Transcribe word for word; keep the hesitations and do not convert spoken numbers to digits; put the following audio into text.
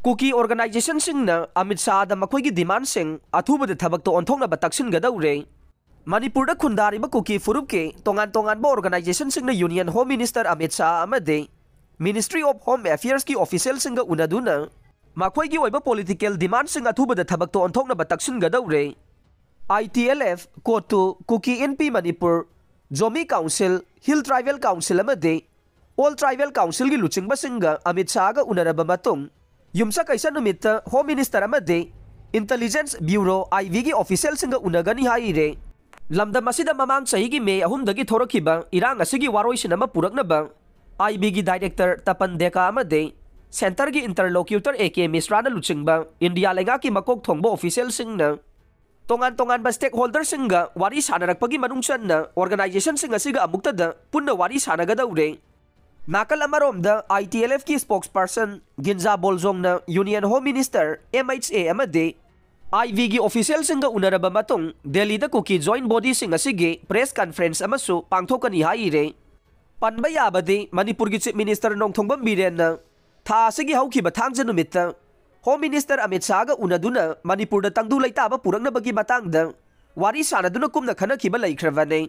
ꯀꯨꯀꯤ ꯑꯣꯔꯒꯅꯥꯏꯖꯦꯁꯟꯁꯤꯡꯅ ꯑꯃꯤꯠ ꯁꯥꯍꯗ ꯃꯈꯣꯏꯒꯤ ꯗꯤꯃꯥꯟꯁꯤꯡ ꯑꯊꯨꯕꯗ ꯊꯕꯛꯇ ꯑꯣꯟꯊꯣꯛꯅꯕ ꯇꯛꯁꯤꯟꯒꯗꯧꯔꯦ꯫ ꯃꯅꯤꯄꯨꯔꯗ ꯈꯨꯟꯗꯥꯔꯤꯕ ꯀꯨꯀꯤ ꯐꯨꯔꯨꯞꯀꯤ ꯇꯣꯉꯥꯟ ꯇꯣꯉꯥꯟꯕ ꯑꯣꯔꯒꯅꯥꯏꯖꯦꯁꯟꯁꯤꯡꯅ union home minister Amit Shah ꯑꯃꯗꯤ ꯃꯤꯅꯤꯁꯇ꯭ꯔꯤ ꯑꯣꯐ ꯍꯣꯝ ꯑꯦꯐꯤꯌꯔꯁꯀꯤ ꯑꯣꯐꯤꯁꯤꯌꯦꯜꯁꯤꯡꯒ ꯎꯅꯗꯨꯅ ꯃꯈꯣꯏꯒꯤ ꯑꯣꯏꯕ ꯄꯣꯂꯤꯇꯤꯀꯦꯜ ꯗꯤꯃꯥꯟꯁꯤꯡ ꯑꯊꯨꯕꯗ ꯊꯕꯛꯇ ꯑꯣꯟꯊꯣꯛꯅꯕ ꯇꯛꯁꯤꯟꯒꯗꯧꯔꯦ꯫ I T L F, COTU, Kuki Inpi Manipur, Zomi council, hill tribal council ꯑꯃꯗꯤ ꯑꯣꯜ ꯇ꯭ꯔꯥꯏꯕꯦꯜ ꯀꯥꯎꯟꯁꯤꯜꯒꯤ ꯂꯨꯆꯤꯡꯕꯁꯤꯡꯒ ꯑꯃꯤꯠ ꯁꯥꯍꯒ ꯎꯅꯔꯕ ꯃꯇꯨꯡ, ꯌꯨꯝꯁꯀꯩꯁ ꯅꯨꯃꯤꯠꯇ ꯍꯣꯝ ꯃꯤꯅꯤꯁꯇꯔ ꯑꯃꯗꯤ ꯏꯟꯇꯦꯂꯤꯖꯦꯟꯁ ꯕ꯭ꯌꯨꯔꯣ, ꯑꯥꯏ ꯕꯤꯒꯤ ꯑꯣꯐꯤꯁꯤꯌꯦꯜꯁꯤꯡꯒ ꯎꯅꯒꯅꯤ ꯍꯥꯏꯔꯦ꯫ ꯂꯝꯗꯝ ꯑꯁꯤꯗ ꯃꯃꯥꯡ ꯆꯍꯤꯒꯤ ꯃꯦ ꯑꯍꯨꯝꯗꯒꯤ ꯊꯣꯔꯛꯈꯤꯕ ꯏꯔꯥꯡ ꯑꯁꯤꯒꯤ ꯋꯥꯔꯣꯏꯁꯤꯟ ꯑꯃ ꯄꯨꯔꯛꯅꯕ ꯑꯥꯏ ꯕꯤꯒꯤ ꯗꯥꯏꯔꯦꯛꯇꯔ ꯇꯄꯟ ꯗꯦꯀꯥ ꯑꯃꯗꯤ ꯁꯦꯟꯇꯔꯒꯤ ꯏꯟꯇꯔꯂꯣꯀ꯭ꯌꯨꯇꯔ ꯑꯦ ꯀꯦ ꯃꯤꯁ꯭ꯔꯥꯅ ꯂꯨꯆꯤꯡꯕ ꯏꯟꯗꯤꯌꯥ ꯂꯩꯉꯥꯛꯀꯤ ꯃꯀꯣꯛ ꯊꯣꯡꯕ ꯑꯣꯐꯤꯁꯤꯌꯦꯜꯁꯤꯡꯅ ꯇꯣꯉꯥꯟ ꯇꯣꯉꯥꯟꯕ ꯁ꯭ꯇꯦꯛ ꯍꯣꯜꯗꯔꯁꯤꯡꯒ ꯋꯥꯔꯤ ꯁꯥꯟꯅꯔꯛꯄꯒꯤ ꯃꯅꯨꯡ ꯆꯟꯅ ꯑꯣꯔꯒꯅꯥꯏꯖꯦꯁꯟꯁꯤꯡ ꯑꯁꯤꯒ ꯑꯃꯨꯛꯇꯗ ꯄꯨꯟꯅ ꯋꯥꯔꯤ ꯁꯥꯟꯅꯒꯗꯧꯔꯦ꯫ ꯅꯥꯀꯜ ꯑꯃꯔꯣꯝꯗ, ꯑꯥꯏ ꯇꯤ ꯑꯦꯜ ꯑꯦꯐꯀꯤ ꯁ꯭ꯄꯣꯛꯁ ꯄꯔꯁꯟ ꯒꯤꯟꯖꯥ ꯕꯣꯜꯖꯣꯡꯅ union home minister, M H A ꯑꯃꯗꯤ ꯑꯥꯏ ꯕꯤꯒꯤ ꯑꯣꯐꯤꯁꯤꯌꯦꯜꯁꯤꯡꯒ ꯎꯅꯔꯕ ꯃꯇꯨꯡ, ꯗꯦꯜꯂꯤꯗ ꯀꯨꯀꯤ ꯖꯣꯏꯟꯠ ꯕꯣꯗꯤꯁꯤꯡ ꯑꯁꯤꯒꯤ ꯄ꯭ꯔꯦꯁ ꯀꯟꯐꯔꯦꯟꯁ ꯑꯃꯁꯨ ꯄꯥꯡꯊꯣꯛꯀꯅꯤ ꯍꯥꯏꯔꯦ꯫ ꯄꯟꯕ ꯌꯥꯕꯗꯤ, ꯃꯅꯤꯄꯨꯔꯒꯤ ꯆꯤꯐ ꯃꯤꯅꯤꯁꯇꯔ ꯅꯣꯡꯊꯣꯝꯕꯝ ꯕꯤꯔꯦꯟꯅ ꯊꯥ ꯑꯁꯤꯒꯤ ꯍꯧꯈꯤꯕ ꯊꯥꯡꯖ ꯅꯨꯃꯤꯠꯇ ꯍꯣꯝ ꯃꯤꯅꯤꯁꯇꯔ ꯑꯃꯤꯠ ꯁꯥꯍꯒ ꯎꯅꯗꯨꯅ ꯃꯅꯤꯄꯨꯔꯗ ꯇꯪꯗꯨ ꯂꯩꯇꯥꯕ ꯄꯨꯔꯛꯅꯕꯒꯤ ꯃꯇꯥꯡꯗ ꯋꯥꯔꯤ ꯁꯥꯟꯅꯗꯨꯅ ꯀꯨꯞꯅ ꯈꯟꯅꯈꯤꯕ ꯂꯩꯈ꯭ꯔꯕꯅꯤ꯫